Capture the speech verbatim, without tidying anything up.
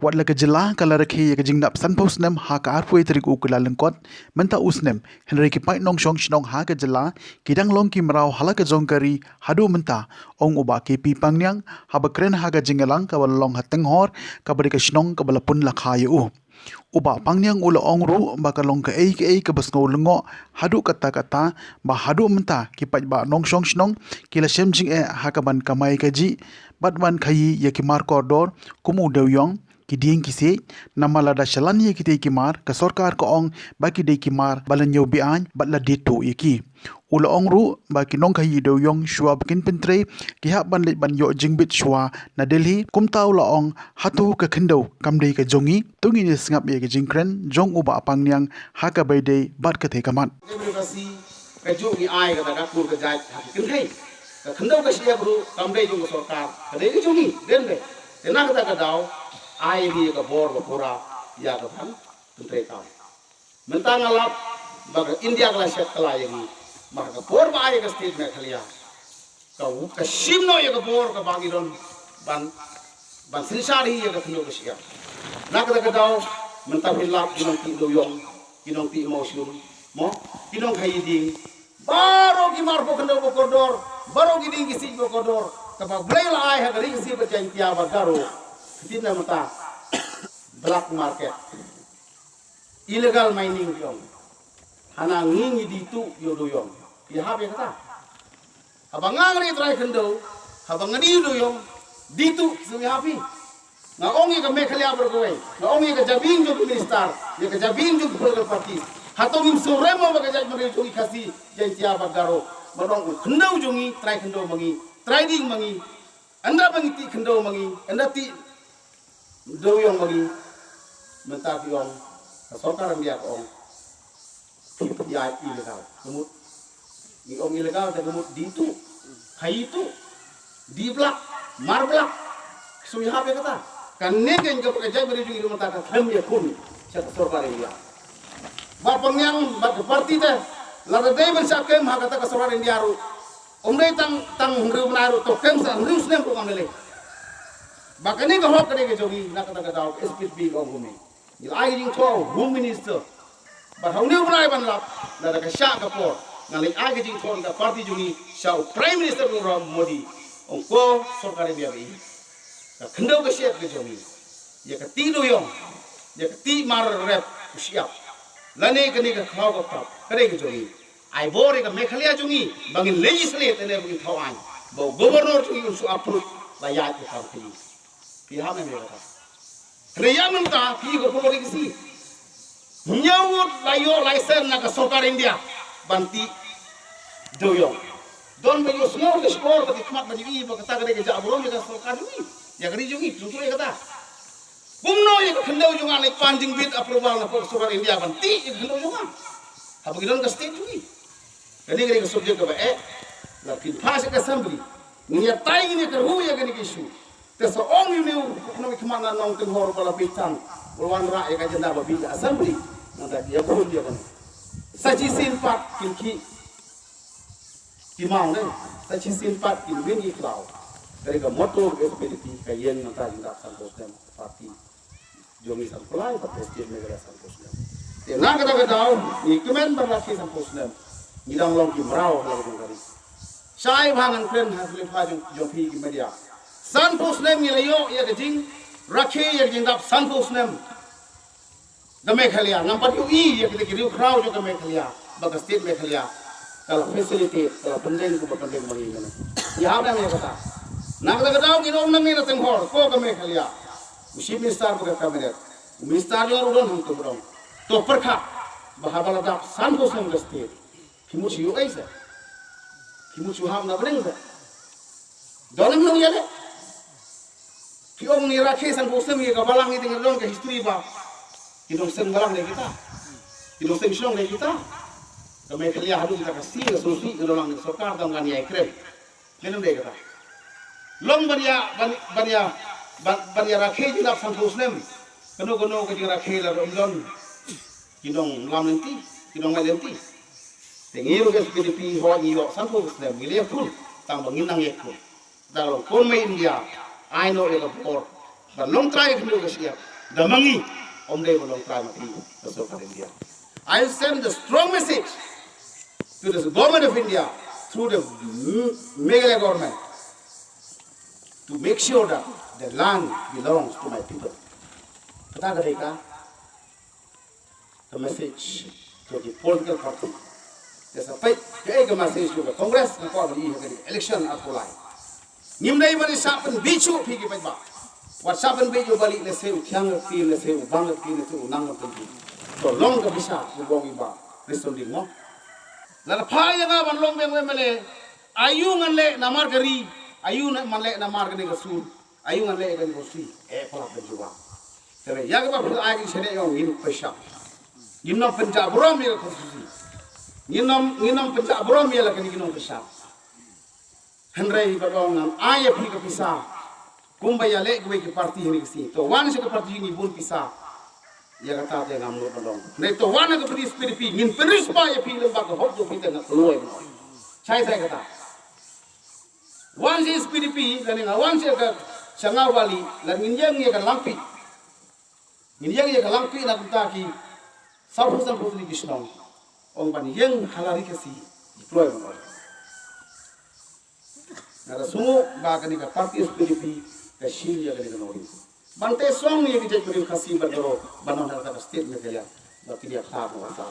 Bad la ka jylla ka la rakhe ïa ka jingdap sanphew snem ha ka arphew tarik u Kyllalyngkot mynta u snem, hynrei ki paid nongshong shnong ha ka jylla ki dang long ki mraw ha la ka jong ka ri haduh mynta, ong u Bah K P Pangniang haba kren ha ka jingïalang kaba la long ha Tynghor, kaba dei ka shnong kaba la pun la kha ïa u. U Bah Pangniang u la ong ruh ba ka long kaei kaei kaba sngew lyngngoh haduh katta katta, ba haduh mynta ki paidbah nongshong shnong ki la shem jingeh ha kaban kamai kajih bad ban khaïi ïa ki mar kordor kum u dewïong, ki dieng ki siej, namar lada shalan ïa kitei ki mar, ka sorkar ka ong ba ki dei ki mar ba la ñiew be-aiñ bad la die tuh ïa ki. U la ong ruh ba ki nongkhaïi dewïong shuwa ba kin pyntrei, ki hap ban leit ban ïoh jingbit shuwa na Delhi. Kumta u la ong, hato ka khyndew kam dei ka jong ngi? To ngin ïa sngap ïa ka jingkren jong u Bah Pangniang ha kaba ïadei bad katei ka mat. Demokrasi ka juh ngi ai kata ka kur ka jait ha ki kynthei. Ka khyndew ka shyiap ruh kam dei jong ka sorkar, ka dei ka jong ngi, dei ne em? Te na kata ka daw ai ngi ka bor ba pura ïa ka ban pyntrei kam. Mynta nga lap ba ka India ka la shet kylla ïa ngi. Mar ka por ba ai ka state Meghalaya, ka, ka shim noh ïa ka bor kaba ngi don ban, ban synshar hi ïa ka khyndew ka shyiap. Na kata ka daw mynta phi lap ki nongtih dewïong, ki nongtih mawshun, mo, ki nongkhaïi dieng, baroh ki mar ba khyndew ba kordor, baroh ki dieng ki siej ba kordor kaba Blei la ai ha ka Ri Khasi bad Jaiñtia bad Garo. Ka tip ne em mynta? Black market, illegal mining ki ong. Hana ngi ngi die tuh ïa u dewïong. Phi hap ïa kata? Haba nga nga dei trai khyndew, haba nga die u dewïong, die tuh, sngewbha phi. Nga ong ïa ka Meghalaya baroh kawei, nga ong ïa ka jabieng jong ki minister, ïa ka jabieng jong ki political parties, hato ngim sngewrem mo ba ka jaitbynriew jong ngi Khasi, Jaiñtia bad Garo, ban ong u khyndew jong ngi, trai khyndew ma ngi, trai dieng ma ngi, ynda ba ngi tih khyndew ma ngi, ynda tih dewïong ma ngi? Mynta phi ong, ka sorkar India ka ong, ïa illegal. Ka mut, ngi ong illegal te ka mut die tuh, khaïi tuh, die black, mar black. Sngewbha phi ïa kata? Kane keiñ kaba ka jaitbynriew jong ngi mynta ka khlem ïakhun sha ka sorkar India. Bah Pangniang bad ka party te, lada dei ban shah kem ha kata ka sorkar India ruh, ym dei tang, tang hynriew bnai ruh, to kem sa hynriew snem ruh ngam lei lei. Ba kane ka hok ka dei ka jong ngi, na kata ka daw ka S P P ka ong kumne. Ngi la ai ka jingthoh Home Minister. Bad ha une u bnai ban lap, lada ka shah ka por, ngan leit ai ka jingthoh na ka party jong ngi sha u Prime Minister Narendra Modi. Ong ko sorkar India ba ïeit, ka khyndew ka shyiap ka jong ngi, ïa ka tih dewïong, ïa ka tih mar rep u shyiap, lane kane ka khlaw ka pap, ka dei ka jong ngi. Ai bor ïa ka Meghalaya jong ngi ba ngin legislate ne ba ngin thaw aiñ ba u Governor jong ngi un shu approve, la ïaid ka kam ka jong ngi. Phi hap ne em ïa kata? Hynrei ïa mynta phi ïa ka pulor ïa ka si. Hynñiew ngut la ïoh license na ka sorkar India ban tih dewïong. Don ba ïohsngew ka shkor bad ki khmat ban ïohi ba kata ka dei ka jaka burom ïa ka sorkar jong ngi, ïa ka ri jong ngi, phi sngewthuh ïa kata? Kumno ïa ka khyndew jong nga leit pan jingbit approval na ka sorkar India ban tih ïa ka khyndew jong nga haba ngi don ka state jong ngi? Kane ka dei ka subject kaba eh, la pynpass ïa ka assembly. Ngin ïatai, ngin ïakynduh ïa kane ka issue. Te sa ong ïa une u nongmihkhmat na Nongtynghor ba la bieit tang, ba la wanrah ïa ka agenda ba bieit ha assembly. Nangta ki ïakhun ïa kane. Sa shisien pat kin khih ki maw ne, sa shisien pat kin win ki khlaw. Ka dei ka motto ka S P D P, ka ïeng nangta ïa ka san phew snem party jong ngi, san phew lai, bad ka state Meghalaya san phew snem. Te na kata ka daw ngi kmen ban rakhe san phew snem. Ngi dang long ki mraw ha la ka jong ka ri. Shai bha ngan kren ha ka lipha jong, jong phi ki media. San phew snem ngi la ïoh ïa ka jingrakhe ïa ka jingdap san phew snem. Ka Meghalaya, ngam pat ïohi ïa kita ki riewkhraw jong ka Meghalaya ba ka state Meghalaya ka la facilitate, ka la pyndeng kumba pyndeng ma ngi mynne. Ïa hap ne em ïa kata? Na kata ka daw ngin ong nangne na Tynghor, ko ka Meghalaya, u Chief Minister bad ka cabinet, u minister jong nga ruh u don hangto ba dang. To pyrkhat ba haba la dap san phew snem ka state, phi mut shu ïoh ei se? Phi mut shu hap na bneng se? Don em nong ïa leh? Phi ong ngi rakhe san phew snem ïa ka balang, ngi te ngi don ka history ba ki nongseng balang dei kita, ki nongseng shnong dei kita. Ka Meghalaya haduh kita ka Khasi, ka Songsi, ka don lang sorkar, tang ngan ïai kren. Dei ne dei kata? Long ban ïa, ban, ban ïa, ban, ban ïa rakhe jingdap san phew snem. Kano kano ka jingrakhe la ym don ki nonglam lynti, ki nongmai lynti. Te ngi ruh ka S P D P, hooid ngi ïoh san phew snem, ngi la ïakhun, tang ba ngin nang ïakhun. Te ka long ko mei India, ai noh ïa ka bor ban long trai ïa ka khyndew ka shyiap. Da ma ngi, ym dei ban long trai ma phi ka sorkar India. I send the strong message to the government of India through the M-, Meghalaya government to make sure that the land belongs to my people. Kata ka dei ka, ka message to the political party. Te sa peit kaei ka message jong ka Congress, nga kwah ban ïohi ha ka election arphew lai. Ngim dei ban ïa shah pynbeit shuh phi ki paidbah. Wat shah pynbeit ïa u Bali, lehse u thiang ka ktien, lehse u bang ka ktien, lehse u nang ka ktien. To long ka pisa u bong i Bah Prestone Tynsong. Lada phai ïa nga ban long biang u M L A, aïu ngan leh namar ka ri, aïu ngan leh namar kane ka sur, aïu ngan leh ïa kane ka sur, eh, palat ban jubab. Te ïa kaba phi ai ki sene ïong ngin pyrshang. Ngin ym pynjah burom ïa ka constituency. Ngin ym, ngin ym pynjah burom ïa la kane ki nongpyrshang. Hynrei ba dang ngan ai ïa phi ka pisa kumba ïaleh kiwei ki parti ha kine ki sngi. To wan sha ka parti ngi bun pisa. Ïa kata te ngam nud ban long. Hynrei to wan ha ka parti S P D P, ngin pynrishwa ïa phi lem bad ka hok jong phi te nga kloi ban oi. Shai shai kata. Wan sha S P D P, lane nga wan sha ka, sha nga Bali, lane ngin ïeng ïa ka Langpih. Ngin ïeng ïa ka Langpih na kumta ki sawphew sanphew tylli ki shnong. Ong ban ïeng ha la ri Khasi, deploy ban ong. Nga da sngew ba kane ka parti S P D P ka shim ïa kane ka nongrim. Ban te song ïa ki jaitbynriew Khasi bad Garo ban ong ha kata ka state Meghalaya ba ki dei ka thad nongwasa.